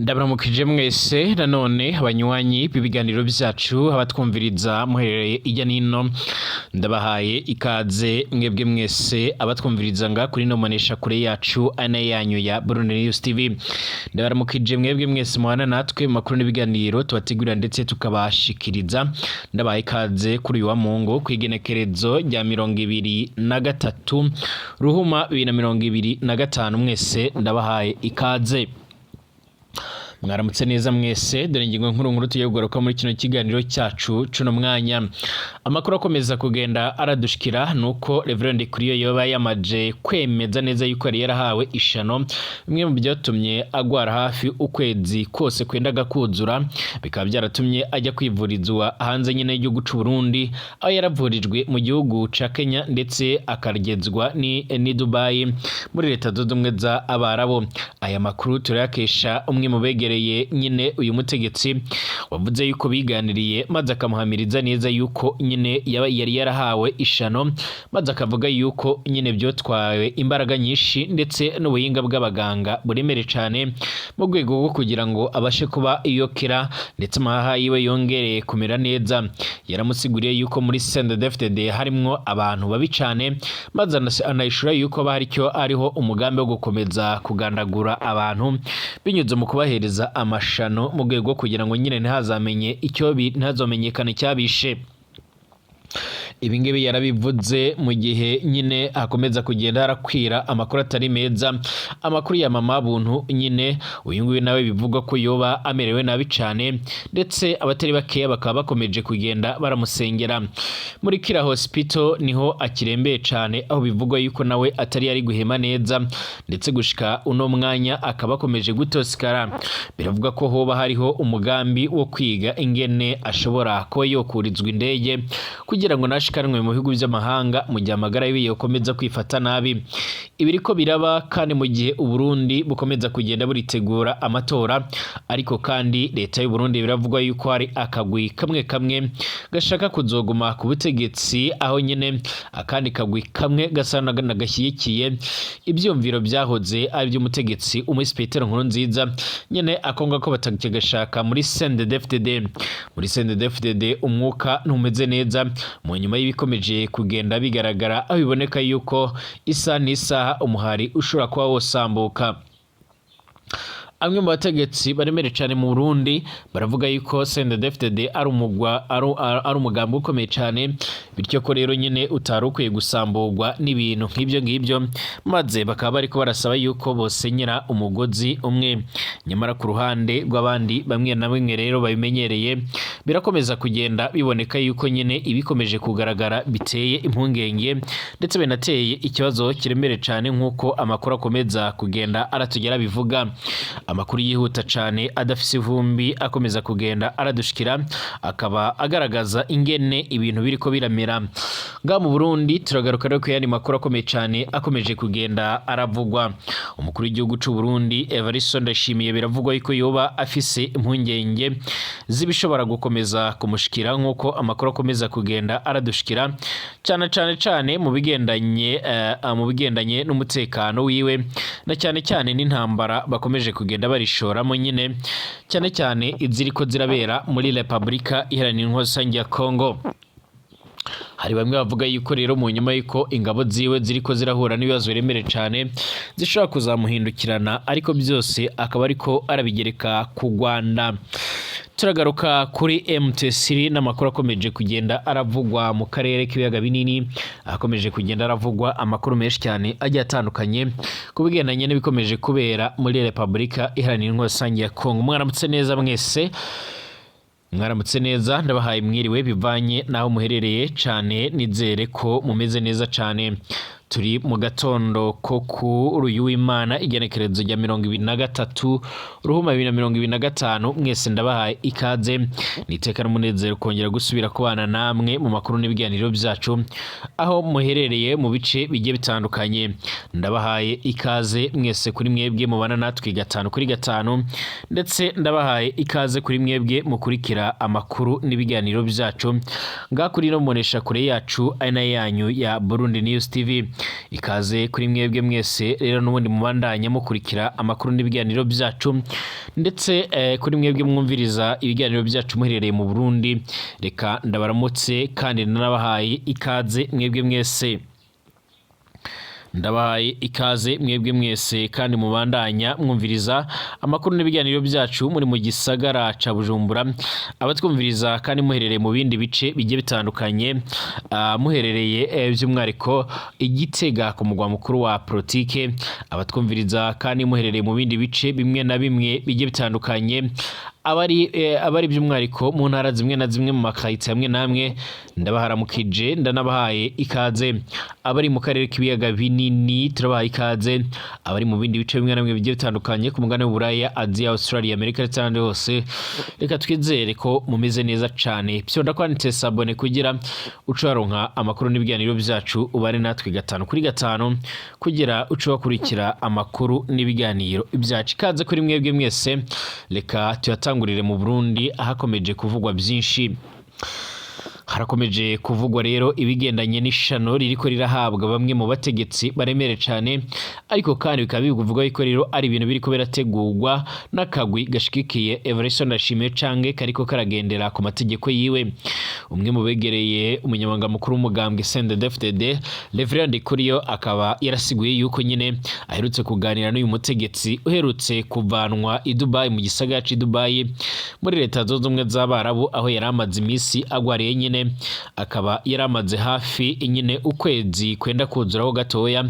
Ndabaramukije mwese nanone, abanywanyi b'ibiganiro byacu, abatwumviriza muherereye ijya nino. Ndabahaye ikaze mwebwe mwese abatwumviriza nga kuri no manesha kure yacu ane yanyu ya Burundi News TV. Ndabaramukije mwebwe mwese muhana natwe mu makuru n'ibiganiro tubategurira ndetse tukabashikiriza. Ndabahaye ikaze kuri uyu wa Mungu, kw'igenekerezo rya 23 Ruhuma 2025. Mwese ndabahaye ikaze. Mwaramutse neza mwese. Dore ingingo nkuru nkuru tugiye kugaruka muri kino kiganiro cyacu cuno mwanya. Amakuru akomeza kugenda aradushikira nuko Reverend Kuriyo yoba yamaje kwemeza neza yuko yari yarahawe ishano, bimwe mu byatumye agwara hafi ukwezi kose kwendaga kuzura, bikaba byaratumye ajya kwivurizwa hanze nyine y'igihugu c'u Burundi, aho yaravurijwe mu gihugu ca Kenya ndetse akaragezwa ni Dubai muri Leta Zunze Ubumwe za Abarabu. Aya makuru turayakesha umwe mu begereye nyine uyu mutegetsi, wavuze yuko biganiriye maze akamuhamiriza neza yuko nyine yaba yari yarahawe ishano, maze akavuga yuko nyine byotwawe imbaraga nyinshi ndetse n'ubuhinga bw'abaganga buremere cyane mu rwego rwo kugira ngo abashe kuba yokera ndetse amahaha yiwe yongereye kumera neza. Yaramusiguriye yuko muri CNDD-FDD harimwo abantu babi cyane, maze anahishura yuko haba hari icyo ariho umugambi wo gukomeza kugandagura abantu binyuze mu kubahereza amashano, mu rwego rwo kugira ngo nyine ntihazamenye icyo ntihazomenyekane icyabishe. Ibi ngibi yarabivuze mu gihe nyine hakomeza kugenda harakwira amakuru atari meza, amakuru ya mama Buntu nyine. Uyu nguyu nawe bivugwa ko yoba amerewe nabi cyane, ndetse abatari bakeya bakaba bakomeje kugenda baramusengera. Muri Kira Hospital niho akirembeye cyane, aho bivugwa yuko nawe atari yari guhema neza, ndetse gushika uno mwanya akaba akomeje gutosikara. Biravuga ko hoba hariho umugambi wo kwiga ingene ashobora kuba yokurizwa indege kugira ngo nashikanwe mu bihugu by'amahanga mu gihe amagara yiwe yokomeza kwifata nabi. Ibiriko biraba kandi mu gihe Uburundi bukomeza kugenda buritegura amatora, ariko kandi leta y'u Burundi biravugwa yuko hari akagwi kamwe kamwe gashaka kuzoguma ku butegetsi, aho nyine akandi kagwi kamwe gasa n'agashyigikiye ibyumviro byahoze ari iby'umutegetsi Umuhisi Petero Nkurunziza nyine, ako ngako batakigashaka muri CNDD-FDD. Muri CNDD-FDD umwuka ntumeze neza mu nyuma y'ibikomeje kugenda bigaragara, aho biboneka yuko isaha n'isaha umuhari ushobora kuba wosambuka. Amwe mu bategetsi baremere cyane mu Burundi baravuga yuko CNDD-FDD ari umugwa ari umugambi ukomeye cyane, bityo ko rero nyine utari ukwiye gusamburwa n'ibintu nk'ibyo ngibyo, maze bakaba bariko barasaba yuko bosenyera umugozi umwe. Nyamara ku ruhande rw'abandi bamwe na bamwe rero babimenyereye, birakomeza kugenda biboneka yuko nyine ibikomeje kugaragara biteye impungenge ndetse binateye ikibazo kiremere cyane, nk'uko amakuru akomeza kugenda aratugera bivuga. Amakuru yihuta cyane adafise ivumbi akomeza kugenda aradushikira akaba agaragaza ingene ibintu biriko biramera ngaha mu Burundi. Turagaruka rero ku yandi makuru akomeye cyane akomeje kugenda aravugwa. Umukuru w'igihugu c'u Burundi Evariste Ndayishimiye biravugwa yuko yoba afise impungenge z'ibishobora gukomeza kumushikira, nk'uko amakuru akomeza kugenda aradushikira, cyane cyane cyane mu bigendanye n'umutekano wiwe, na cyane cyane n'intambara bakomeje kugenda barishoramo nyine, cyane cyane iziriko zirabera muri Repubulika Iharanira Intwaro Rusange ya Congo. Hari bamwe bavuga yuko rero mu nyuma yuko ingabo ziwe ziriko zirahura n'ibibazo biremereye cyane zishobora kuzamuhindukirana, ariko byose akaba ariko arabigereka ku Rwanda. Turagaruka kuri MTC n'amakuru akomeje kugenda aravugwa mu karere k'ibiyaga binini. Akomeje kugenda aravugwa amakuru menshi cyane agiye atandukanye ku bigendanye n'ibikomeje kubera muri Repubulika Iharanira Intwaro Rusange ya Congo. Mwaramutse neza mwese, mwaramutse neza, ndabahaye mwiriwe bivanye n'aho muherereye cyane. Nizere ko mumeze neza cyane. Turi mu gatondo ko kuri uyu w'Imana, igenekerezo rya 23 Ruhuma 2025. Mwese ndabahaye ikaze. Niteka n'umunezero kongera gusubira kubana namwe mu makuru n'ibiganiro byacu aho muherereye mu bice bigiye bitandukanye. Ndabahaye ikaze mwese kuri mwebwe mubana natwe gatanu kuri gatanu, ndetse ndabahaye ikaze kuri mwebwe mukurikira amakuru n'ibiganiro byacu ngaha kuri ino mbonesha kure yacu ari nayo yanyu ya Burundi News TV. Ikaze kuri mwebwe mwese rero n'ubundi mubandanya mukurikira amakuru n'ibiganiro byacu, ndetse kuri mwebwe mwumviriza ibiganiro byacu muherereye mu Burundi, reka ndabaramutse kandi nanabahaye ikaze mwebwe mwese. Ndabahaye ikaze mwebwe mwese kandi mubandanya mwumviriza amakuru n'ibiganiro byacu muri mu gisagara ca Bujumbura, abatwumviriza kandi muherereye mu bindi bice bigiye bitandukanye, muherereye by'umwihariko i Gitega ku mugwa mukuru wa politike, abatwumviriza kandi muherereye mu bindi bice bimwe na bimwe bigiye bitandukanye, abari by'umwihariko mu ntara zimwe na zimwe, mu makaritsiye amwe n'amwe, ndabaharamukije, ndanabahaye ikaze. Abari mu karere k'ibiyaga binini turabahaye ikaze, abari mu bindi bice bimwe na bimwe bigiye bitandukanye ku mugabane w'Uburaya, Aziya, Australia, Amerika ndetse n'ahandi hose, reka twizere ko mumeze neza cane. Fyonda kwanditse s'abonner kugira uce waronka amakuru n'ibiganiro byacu, ubane natwe gatanu kuri gatanu kugira uce wakurikira amakuru n'ibiganiro byacu. Ikaze kuri mwebwe mwese, reka tuyatangurire mu Burundi ahakomeje kuvugwa byinshi. Harakomeje kuvugwa rero ibigendanye n'ishano ririko rirahabwa bamwe mu bategetsi baremere cane, ariko kandi bikaba bivugwa yuko rero ari ibintu biriko birategurwa n'akagwi gashigikiye Evariste Ndayishimiye canke kariko karagendera ku mategeko yiwe. Umwe mu begereye umunyamabanga mukuru w'umugambwe CNDD-FDD, Reverend Ndikuriyo, akaba yarasiguye yuko nyine aherutse kuganira n'uyu mutegetsi uherutse kuvanwa i Dubai, mu gisagara c'i Dubai muri Leta Zunze Ubumwe z'Abarabu, aho yari amaze iminsi agwariye nyine, akaba yari amaze hafi nyine ukwezi kwenda kuzuraho gatoya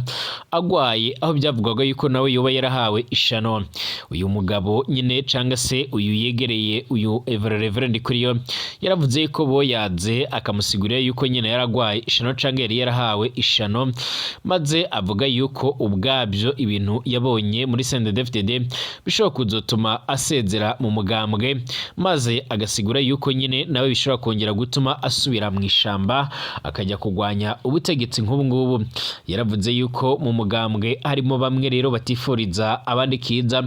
agwaye, aho byavugwaga yuko nawe yoba yarahawe ishano. Uyu mugabo nyine canga se uyu yegereye uyu Reverend Ndikuriyo yaravuze yuko boyaze akamusigurira yuko nyine yaragwaye ishano canke yari yarahawe ishano, maze avuga yuko ubwabyo ibintu yabonye muri CNDD-FDD bishobora kuzotuma asezera mu mugambwe, maze agasigura yuko nyine nawe bishobora kongera gutuma asubira mu ishamba akajya kurwanya ubutegetsi nk'ubu ngubu. Yaravuze yuko mu mugambwe harimo bamwe rero batifuriza abandi kiza,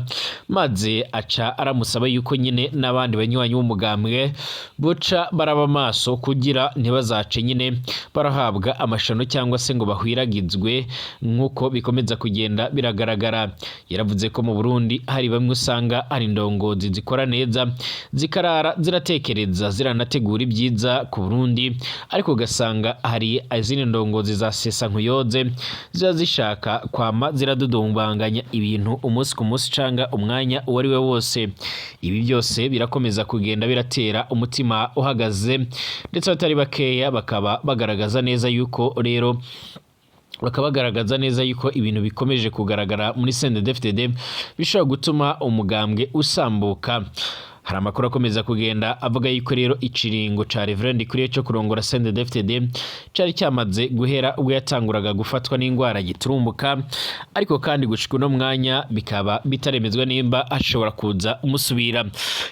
maze aca aramusaba yuko nyine n'abandi banywanyi b'umugambwe boca baraba amaso kugira ntibazace nyine barahabwa amashano cyangwa se ngo bahwiragizwe nk'uko bikomeza kugenda biragaragara. Yaravuze ko mu Burundi hari bamwe usanga hari indongozi zikora neza, zikarara ziratekereza, ziranategura ibyiza ku Burundi, ariko ugasanga hari izindi ndongozi za sesa nkuyoze ziba zishaka kwama ziradudumbanganya ibintu umunsi ku munsi canga umwanya uwo ari we wose. Ibi byose birakomeza kugenda biratera umutima uhagaze, ndetse abatari bakeya bakaba bagaragaza neza yuko rero bakaba bagaragaza neza yuko ibintu bikomeje kugaragara muri CNDD-FDD bishobora gutuma umugambwe usambuka. Hari amakuru akomeza kugenda avuga yuko rero ikiringo ca Reverend Ndikuriyo cyo kurongora CNDD-FDD cari cyamaze guhera ubwo yatanguraga gufatwa n'ingwara giturumbuka, ariko kandi gushika uno mwanya bikaba bitaremezwa nimba ashobora kuza umusubira.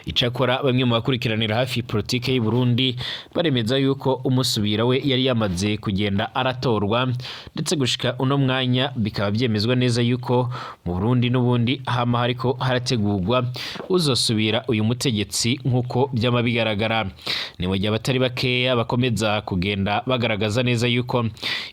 Icakora bamwe mu bakurikiranira hafi politike y'u Burundi baremeza yuko umusubira we yari yamaze kugenda aratorwa, ndetse gushika uno mwanya bikaba byemezwa neza yuko mu Burundi n'ubundi hama hariko harategurwa uzosubira uyu mutegetsi nk'uko byama bigaragara. Ni mu gihe abatari bakeya bakomeza kugenda bagaragaza neza yuko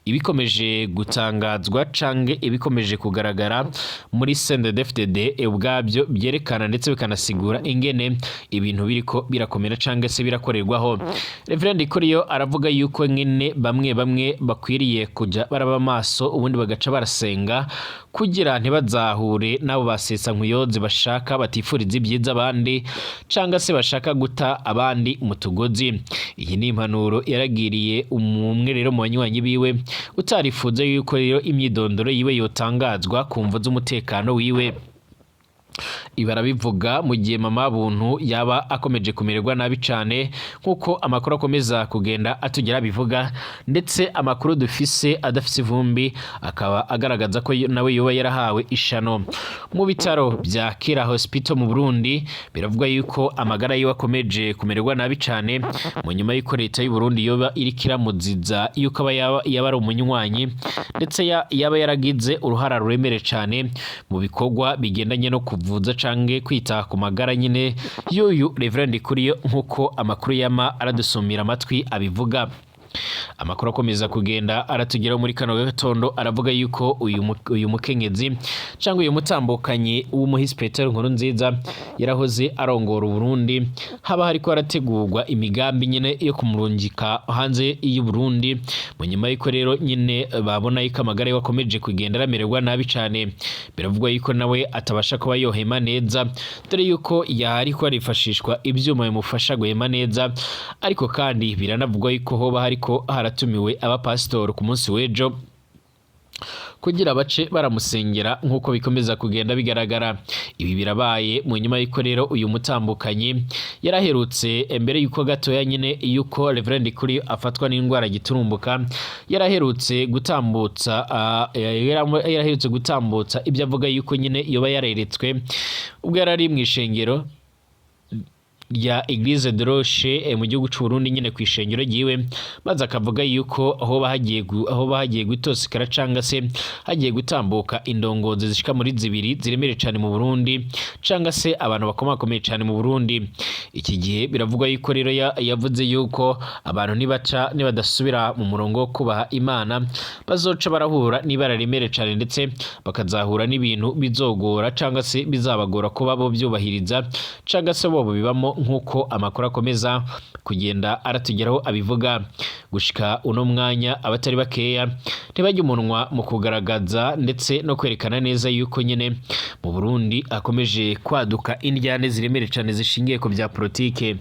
ibikomeje gutangazwa canke ibikomeje kugaragara muri CNDD-FDD ubwabyo byerekana ndetse bikanasigura ingene ibintu biriko birakomera canke se birakorerwaho. Reverend Ndikuriyo aravuga yuko nyine bamwe bamwe bakwiriye kuja baraba maso, ubundi bagaca barasenga kugira ntibazahure n'abo basesa nkuyoze bashaka batifuriza ibyiza abandi canga se bashaka guta abandi mu tugozi. Iyi ni impanuro yaragiriye umwe rero mu banywanyi biwe utarifuza yuko rero imyidondoro yiwe yotangazwa ku mvo z'umutekano wiwe. Ibi arabivuga mu gihe mama Buntu yaba akomeje kumererwa nabi cane nk'uko amakuru akomeza kugenda atugera bivuga, ndetse amakuru dufise adafise ivumbi akaba agaragaza ko nawe yoba yarahawe ishano mu bitaro bya Kira Hospital mu Burundi. Biravugwa yuko amagara yiwe akomeje kumererwa nabi cane mu nyuma yuko leta y'u Burundi yoba iriko iramuziza yuko aba yaba ari umunywanyi, ndetse yaba yaragize uruhara ruremere cane mu bikorwa bigendanye no kuvuza canke kwita ku magara nyine y'uyu Reverend Ndikuriyo, nk'uko amakuru yama aradusumira amatwi abivuga. Amakuru akomeza kugenda aratugeraho muri kano gatondo aravuga yuko uyu mukenyezi cyangwa uyu mutambukanyi w'umuhisi Petero Nkurunziza yarahoze arongora Uburundi, haba hariko harategurwa imigambi nyine yo kumurungika hanze y'u Burundi, mu nyuma y'uko rero nyine babona yuko amagara ye akomeje kugenda aramererwa nabi cane. Biravugwa yuko nawe atabasha kuba yohema neza, dore yuko yariko arifashishwa ivyuma bimufasha guhema neza. Ariko kandi biranavugwa yuko hoba hariko haratumiwe abapasitori ku munsi w'ejo kugira bace baramusengera, nk'uko bikomeza kugenda bigaragara. Ibi birabaye mu nyuma y'uko rero uyu mutambukanyi yaraherutse, mbere y'uko gatoya nyine y'uko Reverend Kuri afatwa n'indwara giturumbuka, yaraherutse gutambutsa ibyo avuga yuko nyine yoba yareretswe ubwo yari ari mu ishengero rya Eglise de Roche mu gihugu c'u Burundi, nyine ku ishengero ryiwe, maze akavuga yuko aho bahagiye gutosekara canga se hagiye gutambuka indongozi zishika muri zibiri ziremereye cane mu Burundi, canga se abantu bakomakomeye cane mu Burundi. Iki gihe biravugwa yuko rero yavuze yuko abantu nibaca nibadasubira mu murongo wo kubaha Imana, bazoca barahura n'ibara riremereye cane, ndetse bakazahura n'ibintu bizogora canga se bizabagora kuba bo byubahiriza canga se bo bibamo, nk'uko amakuru akomeza kugenda aratugeraho abivuga. Gushika uno mwanya, abatari bakeya ntibajya umunwa mu kugaragaza ndetse no kwerekana neza yuko nyine mu Burundi hakomeje kwaduka indyane ziremereye cane zishingiye ku bya politike.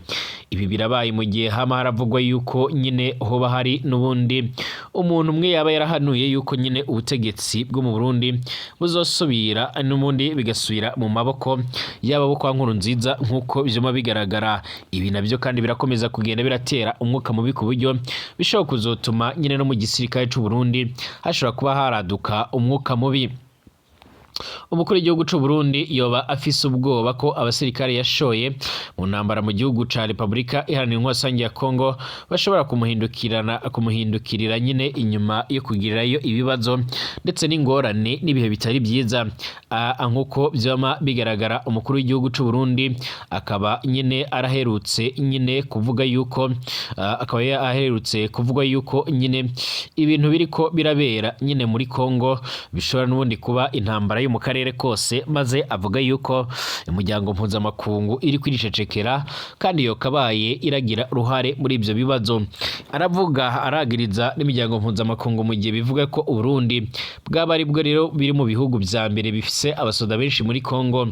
Ibi birabaye mu gihe hama haravugwa yuko nyine hoba hari n'ubundi umuntu umwe yaba yarahanuye yuko nyine ubutegetsi bwo mu Burundi buzosubira n'ubundi bigasubira mu maboko yaba bo kwa Nkurunziza, nk'uko vyuma bigaragara. Ibi nabyo kandi birakomeza kugenda biratera umwuka mubi, ku buryo bishobora kuzotuma nyine no mu gisirikare c'u Burundi hashobora kuba haraduka umwuka mubi. Umukuru w'igihugu c'u Burundi yoba afise ubwoba ko abasirikare yashoye mu ntambara mu gihugu ca Repubulika Iharanira Intwaro ya Kongo bashobora kumuhindukirira nyine inyuma yo kugirirayo ibibazo ndetse n'ingorane n'ibihe bitari byiza. Nkuko vyama bigaragara, umukuru w'igihugu c'u Burundi akaba nyine araherutse nyine kuvuga yuko akaba aherutse kuvuga yuko nyine ibintu biriko birabera nyine muri Kongo bishobora n'ubundi kuba intambara yo mu karere kose, maze avuga yuko umuryango mpuzamakungu iri kwiricecekera kandi yokabaye iragira uruhare muri ibyo bibazo. Aravuga, aragiriza n'imiryango mpuzamakungu, mu gihe bivuga ko Uburundi bwaba ari bwo rero biri mu bihugu vya mbere bifise abasoda benshi muri Kongo,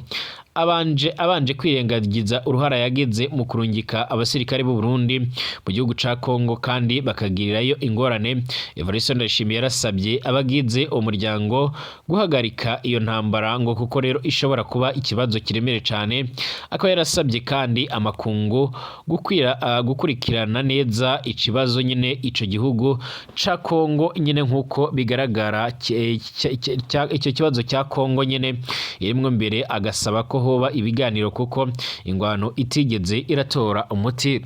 abanje kwirengagiza uruhara yagize mu kurungika abasirikare b'u Burundi mu gihugu ca Kongo kandi bakagirirayo ingorane. Evariste Ndayishimiye yarasabye abagize umuryango guhagarika iyo ntambara, ngo kuko rero ishobora kuba ikibazo kiremere cane. Akaba yarasabye kandi amakungu gukurikirana neza ikibazo nyine ico gihugu ca Kongo nyine, nkuko bigaragara icyo kibazo cya Kongo nyine irimwo mbere, agasaba ko hoba ibiganiro kuko ingwano itigeze iratora umuti.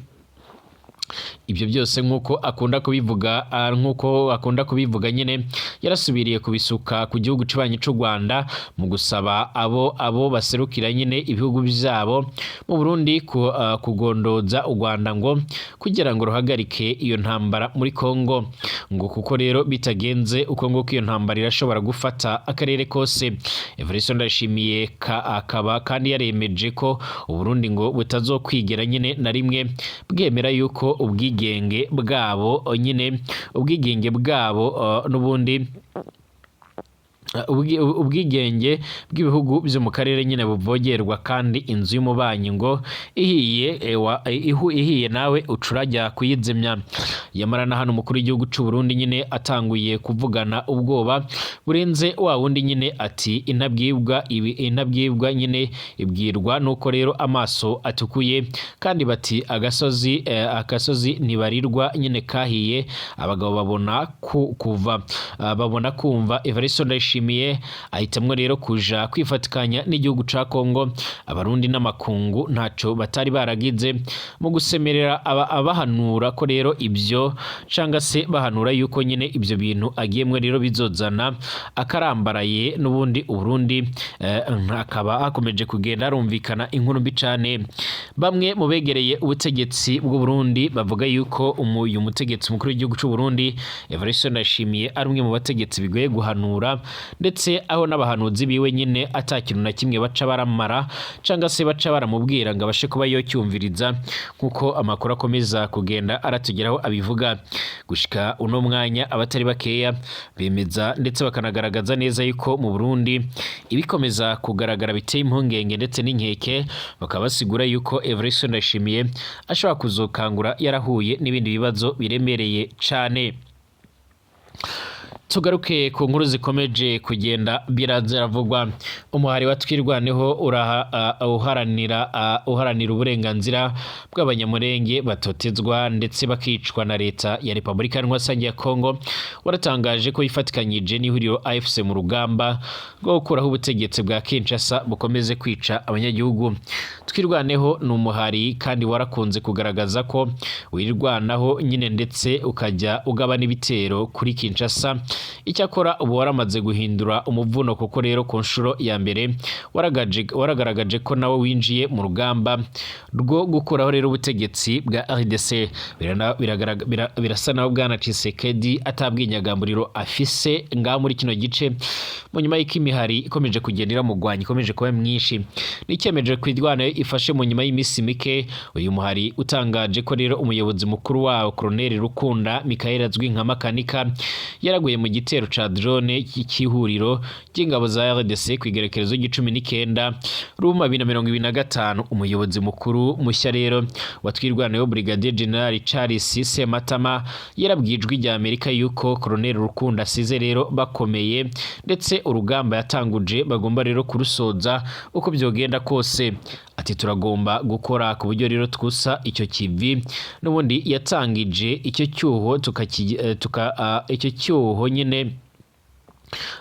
Ibyo byose, nk'uko akunda kubivuga nyine, yarasubiriye kubisuka ku gihugu kibanyi c'u Rwanda mu gusaba abo baserukira nyine ibihugu byabo mu Burundi kugondoza u Rwanda ngo kugira ngo ruhagarike iyo ntambara muri Kongo, ngo kuko rero bitagenze uko nguko iyo ntambara irashobora gufata akarere kose. Evariste Ndayishimiye akaba kandi yaremeje ko Uburundi ngo butazokwigera nyine na rimwe bwemera yuko ubwigenge bwabo nyine, ubwigenge bwabo n'ubundi ubwigenge bw'ibihugu byo mu karere nyine buvogerwa, kandi inzu y'umubanyi ngo ihiye ihiye nawe ucurajya kuyizimya. Yamara na hano umukuru w'igihugu c'u Burundi nyine atanguye kuvugana ubwoba burenze wa wundi nyine, ati intabwibwa ibi intabwibwa nyine ibwirwa nuko rero amaso atukuye, kandi bati agasozi ntibarirwa nyine kahiye abagabo babona kuva babona kumva. Evariste Ndayishimiye Ndayishimiye ahitamwo rero kuja kwifatikanya n'igihugu ca Kongo. Abarundi n'amakungu ntaco batari baragize mu gusemerera abahanura ko rero ibyo, canga se bahanura yuko nyine ibyo bintu agiyemwe rero bizozana akarambaraye. N'ubundi Uburundi akaba hakomeje kugenda harumvikana inkuru mbi cane. Bamwe mu begereye ubutegetsi bw'u Burundi bavuga yuko uyu mutegetsi mukuru w'igihugu c'u Burundi Evariste Ndayishimiye ari umwe mu bategetsi bigoye guhanura, ndetse aho n'abahanuzi biwe nyine ata kintu na kimwe baca baramara canga se baca baramubwira ngo abashe kuba yocyumviriza, nkuko amakuru akomeza kugenda aratugeraho abivuga. Gushika uno mwanya, abatari bakeya bemeza ndetse bakanagaragaza neza yuko mu Burundi ibikomeza kugaragara biteye impungenge ndetse n'inkeke, bakaba basigura yuko Evariste Ndayishimiye ashobora kuzokangura yarahuye n'ibindi bibazo biremereye cane. Tugaruke ku nkuru zikomeje kugenda biravugwa. Umuhari wa Twirwaneho uharanira uburenganzira bw'Abanyamurenge batotezwa ndetse bakicwa na leta ya Repubulika Iharanira ya Kongo waratangaje ko yifatikanyije n'ihuriro AFC mu rugamba rwo gukuraho ubutegetsi bwa Kinshasa bukomeze kwica abanyagihugu. Twirwaneho ni umuhari kandi warakunze kugaragaza ko wirwanaho nyine, ndetse ukajya ugaba n'ibitero kuri Kinshasa. Icyakora ubu waramaze guhindura umuvuno, kuko rero ku nshuro ya mbere waragaragaje ko nawe winjiye mu rugamba rwo gukuraho rero ubutegetsi bwa RDC. Birasa naho bwana Tshisekedi atabwinyagamburiro afise ngaho muri kino gice, mu nyuma y'uko imihari ikomeje kugenda iramugwanya ikomeje kuba myinshi. N'icyemeje Twirwaneho ifashe mu nyuma y'iminsi mike uyu muhari utangaje ko rero umuyobozi mukuru wawo, Colonel Rukunda Michael azwi nka Makanika, yaraguye mu gitero ca drone cy'ihuriro ry'ingabo za RDC ku igerekerezo ry'icumi n'icyenda Ruma 2025. Umuyobozi mukuru mushya rero wa Twirwaneho, Brigadier General Charles Sematama, yarabwiye Ijwi rya Amerika yuko Colonel Rukunda asize rero bakomeye, ndetse urugamba yatanguje bagomba rero kurusoza uko byogenda kose. Ati: "Turagomba gukora ku buryo rero twusa icyo kivi n'ubundi yatangije, icyo cyuho icyo cyuho nyine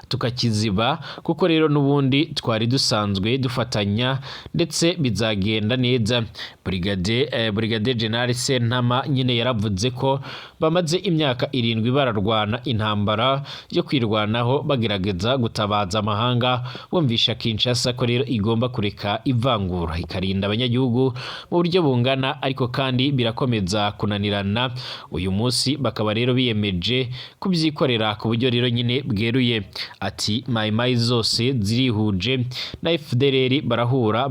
tukakiziba, kuko rero n'ubundi twari dusanzwe dufatanya ndetse bizagenda neza." Brigade General Sentama nyine yaravuze ko bamaze imyaka 7 bararwana intambara yo kwirwanaho, bagerageza gutabaza amahanga, bumvisha Kinshasa ko rero igomba kureka ivangura ikarinda abanyagihugu mu buryo bungana, ariko kandi birakomeza kunanirana. Uyu munsi bakaba rero biyemeje kubyikorera ku buryo rero nyine bweruye. Ati: "Mayimayi zose zirihuje na FDLR, barahura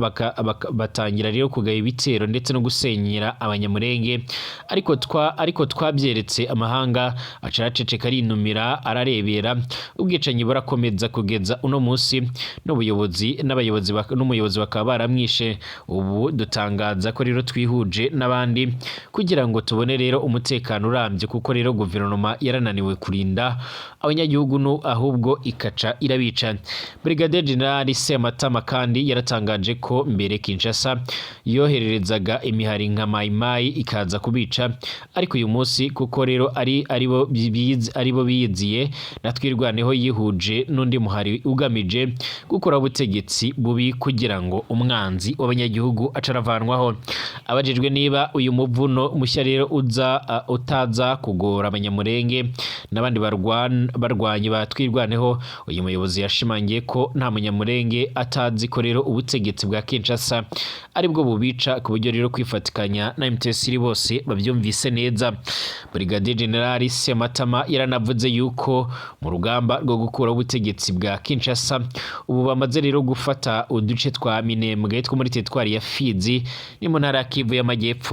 batangira rero kugaba ibitero ndetse no gusenyera Abanyamurenge, ariko twabyeretse amahanga aca araceceka, arinumira, ararebera. Ubwicanyi burakomeza kugeza uno munsi, n'ubuyobozi n'abayobozi n'umuyobozi bakaba baramwishe. Ubu dutangaza ko rero twihuje n'abandi kugira ngo tubone rero umutekano urambye, kuko rero guverinoma yarananiwe kurinda abanyagihugu no ahubwo ikaca irabica." Brigadier General Sematama kandi yaratangaje ko mbere Kinshasa yohererezaga imihari nka Mayimayi ikaza kubica, ariko uyu munsi kuko rero ari aribo aribo biyiziye na Twirwaneho yihuje n'undi muhari ugamije gukuraho ubutegetsi bubi kugira ngo umwanzi w'abanyagihugu acaravanwaho. Abajijwe niba uyu muvuno mushya rero uza utaza kugora Abanyamurenge n'abandi barwanyi ba Twirwaneho, uyu muyobozi yashimangiye ko nta Munyamurenge atazi ko rero ubutegetsi bwa Kinshasa aribwo bubica, ku buryo rero kwifatikanya na MTS bose babyumvise neza. Brigadier General Sematama yaranavuze yuko mu rugamba rwo gukuraho ubutegetsi bwa Kinshasa ubu bamaze rero gufata uduce twa Minembwe two muri teritwari ya Fizi ni mu ntara ya Kivu y'Amajyepfo.